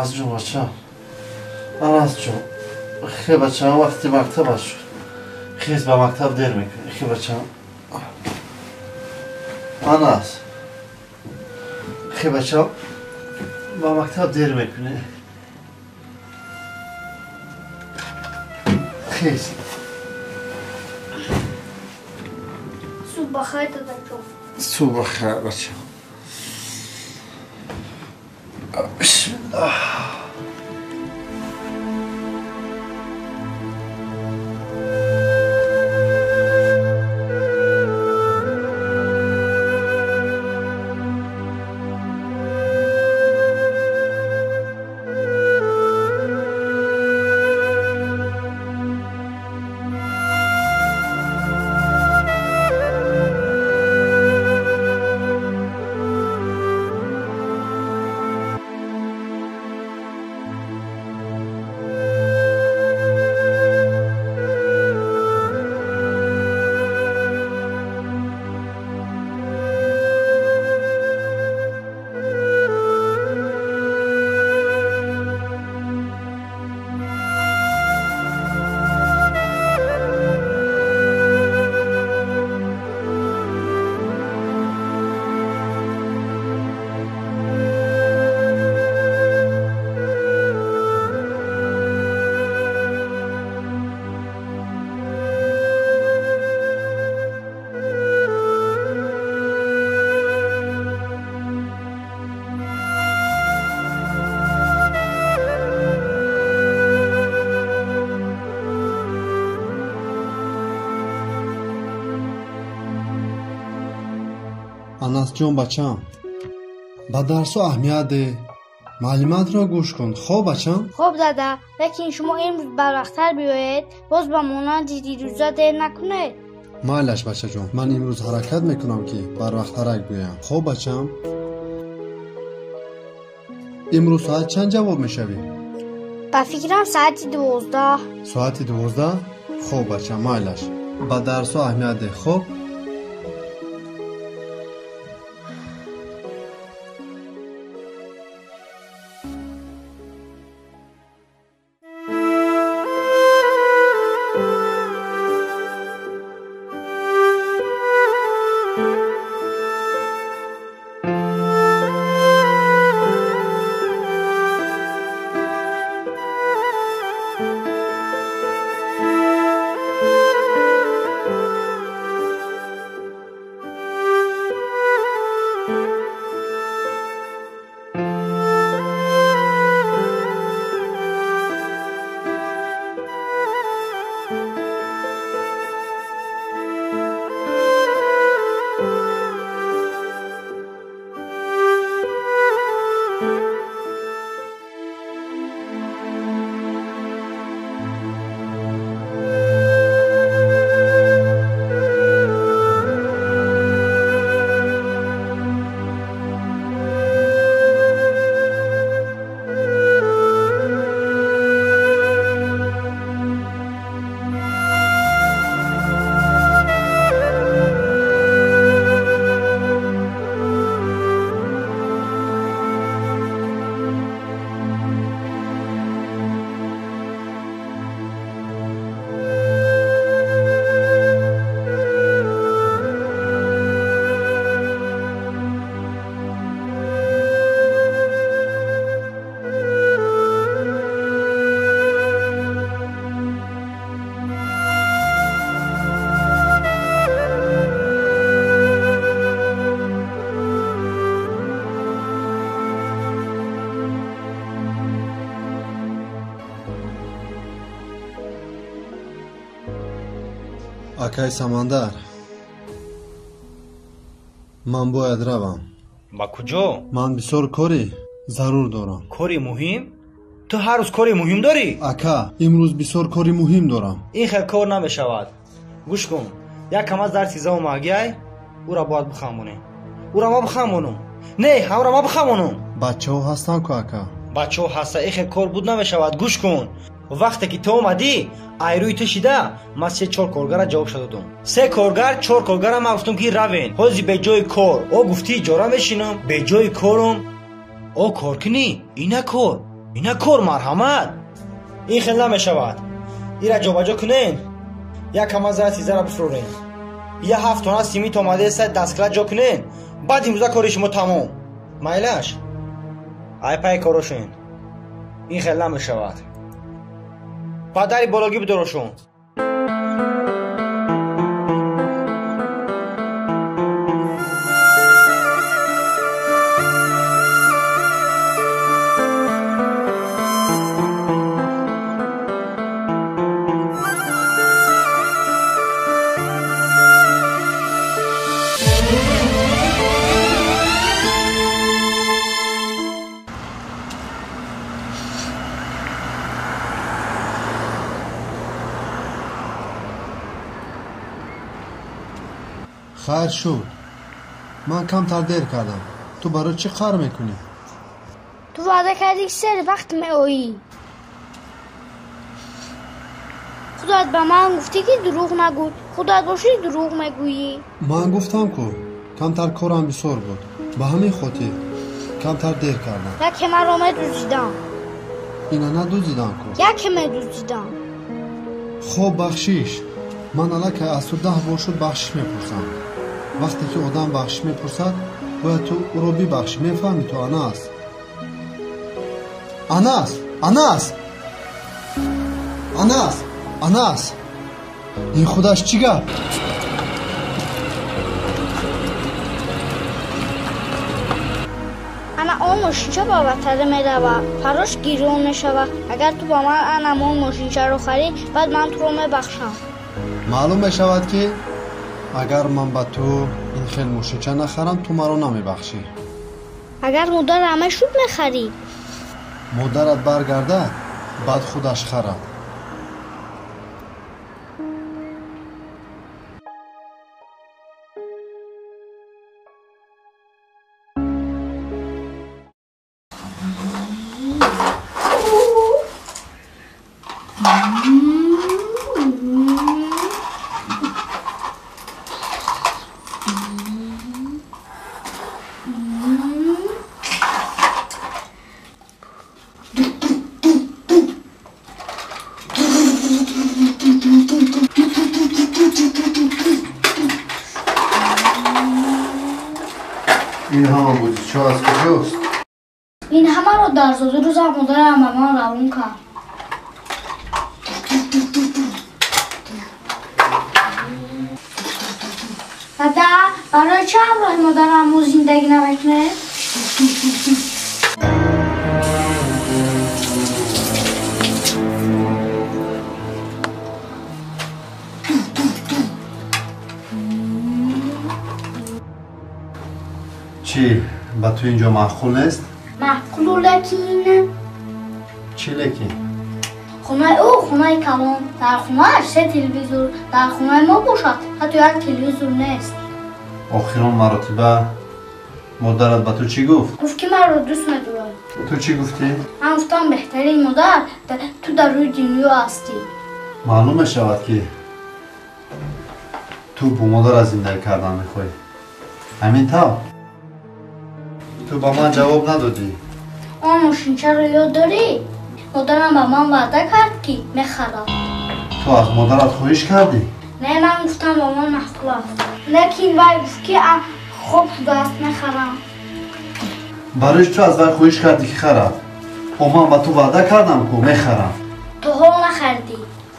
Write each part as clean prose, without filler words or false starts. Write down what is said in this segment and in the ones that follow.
Анас ҷон бачам. Анас ҷон. Хе бачам, вақти мактаб аст шуд. Хез ба мактаб дер мекунӣ. Хе бачам. Анас. Хе бачам, ба мактаб дер мекунӣ. Хез. Субҳ бахайр, дадаҷон. Субҳ бахайр, бачам. Бисмиллаҳ. Анасҷон бачам, ба дарсҳо аҳамият деҳ, маълумотро гӯш кун. Хоб бачам? Хоб дада, лекин шумо имрӯз барвақттар биёед, боз ба монанди дирӯза дер накунед. Майлаш бачаҷон, ман имрӯз ҳаракат мекунам ки барвақттарак биёям. Хоб бачам? Имрӯз соат чанд ҷавоб мешавӣ? Ба фикрам соати 12. Соати 12? Хоб бачам, майлаш. Ба дарсҳо аҳамият деҳ, хоб? Акай Самандар, ман бояд равам. Ба куҷо? Ман бисёр кори зарур дорам. Кори муҳим? Ту ҳар рӯз кори муҳим дорӣ? Ака, имрӯз бисёр кори муҳим дорам. Ин хел кор намешавад. Гӯш кун, як кам аз дарси зоомагиай, ӯра бояд бихамонем. Ӯра ма бихамонум. Не, ҳамра ма бихамонум. Бачаҳо ҳастанд ку, ака? Бачаҳо ҳаста, ин хел кор буд намешавад. Гӯш кун. Вақте ки ту омадӣ, айрӯи ту шида, ман 3-4 коргара ҷавобша додум. 3 коргар, 4 коргара ман гуфтум ки равен. Ҳози беҷои кор. О гуфтӣ иҷора мешинам, беҷои корум. О кор кунӣ, ина кор. Ина кор марҳамат. Ин хел намешавад. Ира ҷобаҷо кунен. Як кама зара сизара бифурорен. Я 7 тона симит омадеста дасткала ҷо кунен. Баъд имрӯза кори шумо тамом. Майлаш? Ай пай корошен. Ин хел намешавад. Падари бологӣ бидорошон. Хайр шуд. Ман камтар дер кардам. Ту барои чӣ қар мекунӣ? Ту ваъда кардӣ, ки сари вақт меоӣ. Худат ба ман гуфтӣ, ки дурӯғ нагӯй. Худат бошӣ дурӯғ мегӯӣ. Ман гуфтам ку, камтар корам бисёр буд. Ба ҳамин хотир камтар дер кардам. Яке маро медуздидам. Ина надуздидам ку. Яке медуздидам. Хоб, бахшиш. Ман аллакай аз ту 10 бор шуд бахшиш мепурсам. Вақте ки одам бахшиш мепурсад, бояд ту ӯро бибахшӣ. Мефаҳмӣ ту, Анас? Анас! Анас! Анас! Анас! Ин худаш чӣ гап? Ана он мошинча ба ватара меравад. Фарош гирён мешавад. Агар ту ба ман анам он мошинчаро харӣ, баъд ман туро мебахшам. Маълум мешавад, ки агар ман ба ту ин хел мошинча нахарам, ту маро намебахшӣ. Агар модарам мешуд, мехарӣ. Модарат баргардад, баъд худаш харад. Ин ҳама бозичаҳо аз куҷост? Ин ҳамаро дар зодрӯзам модарам ба ман равон кард. Дада, барои чӣ ҳамроҳи модарам мо зиндагӣ намекунем? Чӣ, ба ту инҷо маъқул нест? Маъқулу, лекин. Чӣ лекин? Хонаи ӯ хонаи калон. Дар хонааш 3 телевизор. Дар хонаи мо бошад ҳатто як телевизор нест. Охирон маротиба модарат ба ту чӣ гуфт? Гуфт, ки маро дӯст медорад. Ту чӣ гуфтӣ? Ман гуфтам, беҳтарин модар ту дар рӯи дунё ҳастӣ. Маълум мешавад, ки ту бо модарат зиндагӣ кардан мехоҳӣ. Ҳамин тавр? Ту ба ман ҷавоб надодӣ. Он мошинчаро ёд дорӣ? Модарам ба ман ваъда кард, ки мехарад. Ту аз модарат хоҳиш кардӣ? Не, ман гуфтам, ба ман маъқул аст. Лекин вай гуфт, ки хоб шудааст, мехарам. Барои чӣ ту аз вай хоҳиш кардӣ, ки харад? О, ман ба ту ваъда кардам, ку мехарам. Ту ҳол нахардӣ.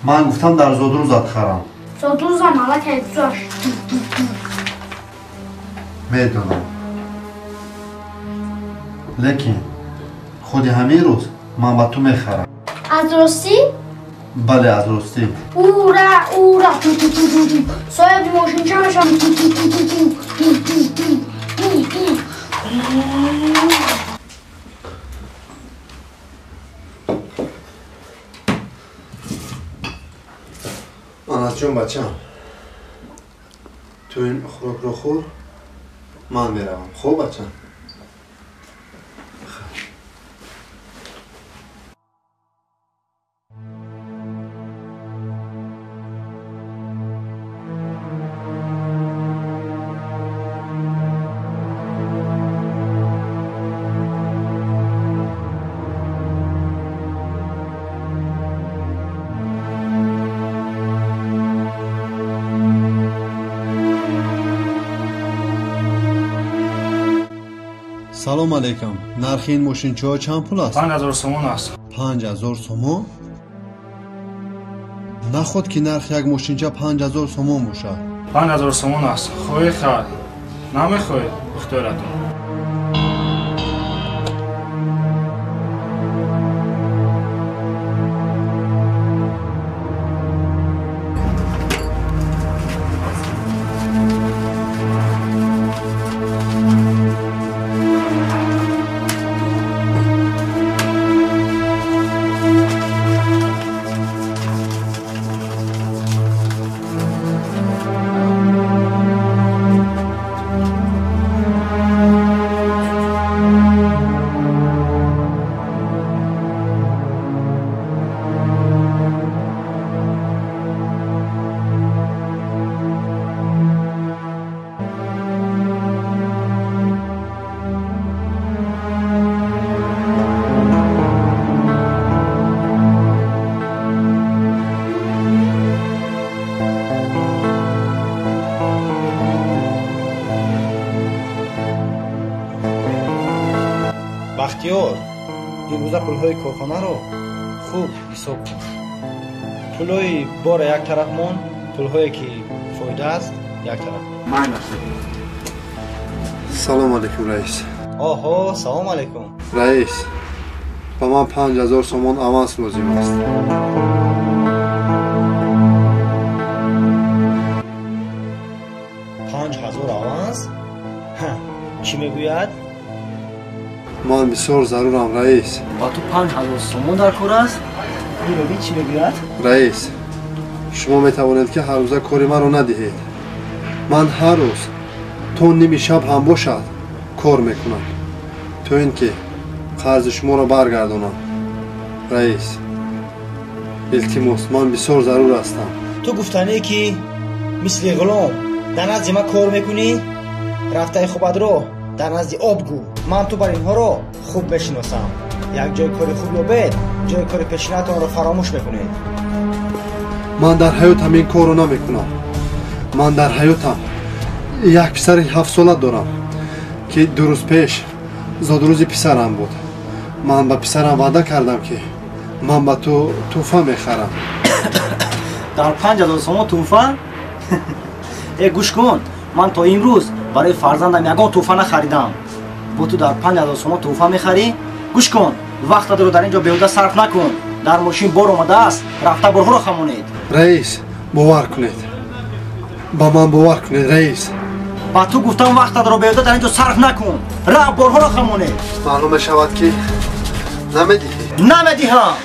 Ман гуфтам, дар зодрӯзат харам. Зодрӯзам аллакай гузашт. Медонам. Лекин худи ҳамин рӯз ман ба ту мехарам. Аз ростӣ? Бале, аз ростӣ. Ура, ура! Соҳиби мошинча мешавам. Анасҷон, бачам, ту ин хӯрокро хӯр, ман меравам. Хуб, бачам? Салом алейкум. Нархи ин мошинчаҳо чанд пул аст? 5000 сомон аст. 5000 сомон? Наход ки нархи як мошинча 5000 сомон бошад. 5000 сомон аст. Хоҳӣ хар, намехоҳӣ ихтиёратон. Бахтиёр, имрӯза пулҳои корхонаро хуб ҳисоб кун. Пулҳои бора як тараф мон, пулҳое ки фоида аст як тараф. Салом алейкум, раис. Оҳо, салом алейкум. Раис, ба ман 5000 сомон аванс лозим аст. 5000 аванс? Чӣ мегӯяд? Ман бисёр зарурам, раис. Ба ту 5000 сомон дар кор аст? Мебинӣ чӣ мегӯяд? Раис, шумо метавонед ки ҳар рӯза кори маро надиҳед. Ман ҳар рӯз то ними шаб ҳам бошад кор мекунам, то ин ки қарзи шуморо баргардонам. Раис, илтимос, ман бисёр зарур ҳастам. Ту гуфтанӣ ки мисли ғулом дар назди ман кор мекунӣ? Рафтаи хубатро дар назди об гӯ. Ман ту бар инҳоро хуб мешиносам. Як ҷои кори хуб ёбед, ҷои кори пешинатонро фаромӯш мекунед. Ман дар ҳаётам ин корро намекунам. Ман дар ҳаётам як писари 7сола дорам, ки 2 рӯз пеш зодрӯзи писарам буд. Ман ба писарам ваъда кардам, ки ман ба ту тӯҳфа мехарам. Дар 5000 сомон тӯҳфа? Э, гӯш кун, ман то имрӯз барои фарзандам ягон тӯҳфа нахаридам. Бо ту дар 5000 сомон тӯҳфа мехарӣ? Гӯш кун, вақтатро дар ин ҷо беҳуда сарф накун. Дар мошин бор омадааст, рафта борҳоро хамонед. Раис, бовар кунед, ба ман бовар кунед, раис. Ба ту гуфтам вақтатро беҳуда дар ин ҷо сарф накун, рафт борҳоро хамонед. Маълум мешавад ки намедиҳӣ. Намедиҳам.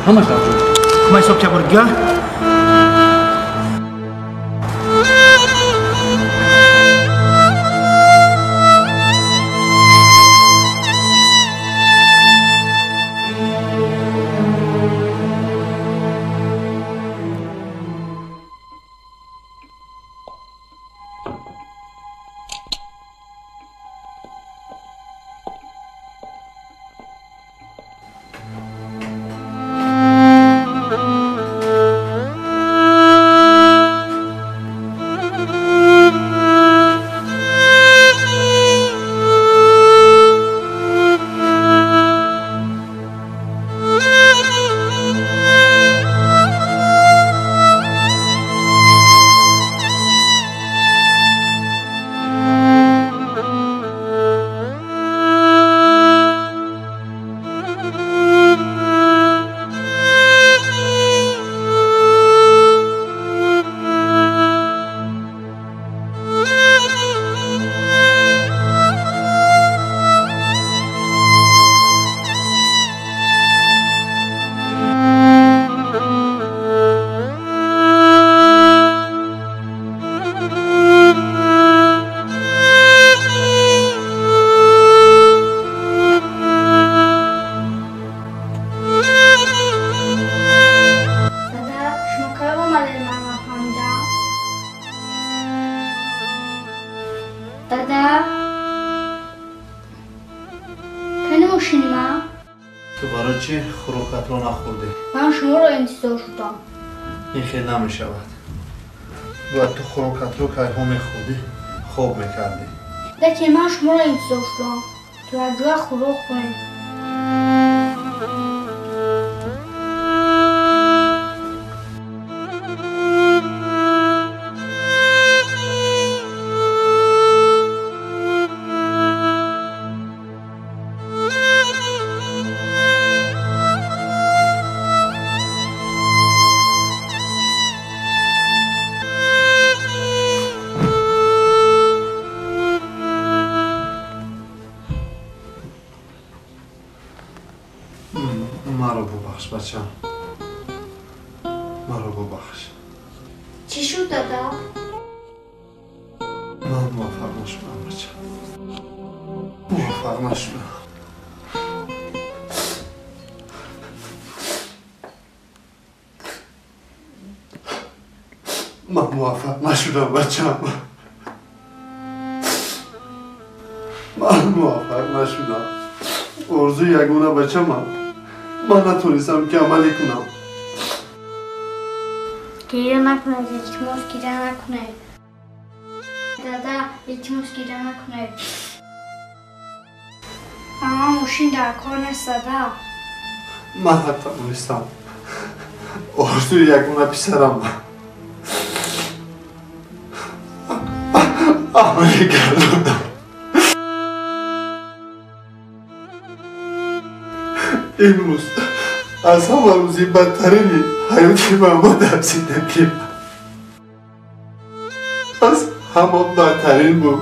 Ҳамаш дар ҷош. Ман ҳисоб кия бори дига? хӯрокатро нахӯрдӣ? Ман шуморо интизор шудам. Ин хел намешавад. Бояд ту хӯрокатро кайҳо мехӯрдӣ, хоб мекардӣ. Лекин ман шуморо интизор шудам. То якҷоя хӯрок хӯрем. Маро бубахш, бачам. Маро бубахш. Чӣ шуд, дада? Ман муваффақ нашудам, бачам. Муваффақ нашудам. Ман муваффақ нашудам, бачам. Ман муваффақ нашудам. Орзуи ягона бачамам. Ман натонистам ки амалӣ кунам. Гиря накунед, илтимос, гиря накунед. Дада, илтимос, гиря накунед. Ба ман мошин дар кор нест, дада. Ман натавонистам. Орзуи ягона писарам амалӣ гардондам. Имрӯз аз ҳама рӯзи бадтарини ҳаёти ман буд дар зиндагим. Аз ҳама бадтарин буд.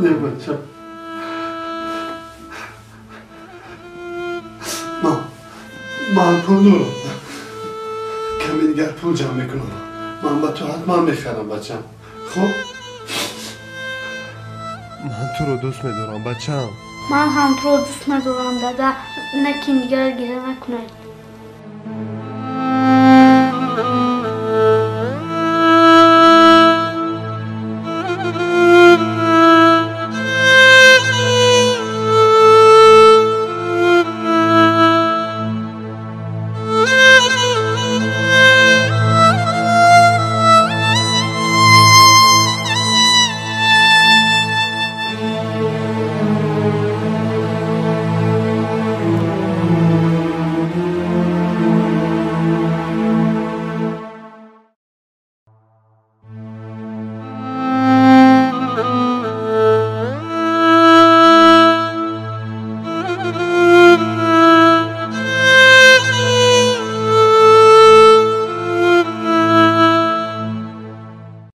Не, бачам. Ман пул дорам. Каме дигар пул ҷамъ мекунам. Ман ба ту ҳатман мехарам, бачам. Хуб? Ман туро дӯст медорам, бачам. Ман ҳам туро дӯст медорам, дада. Лекин дигар гиря накунед.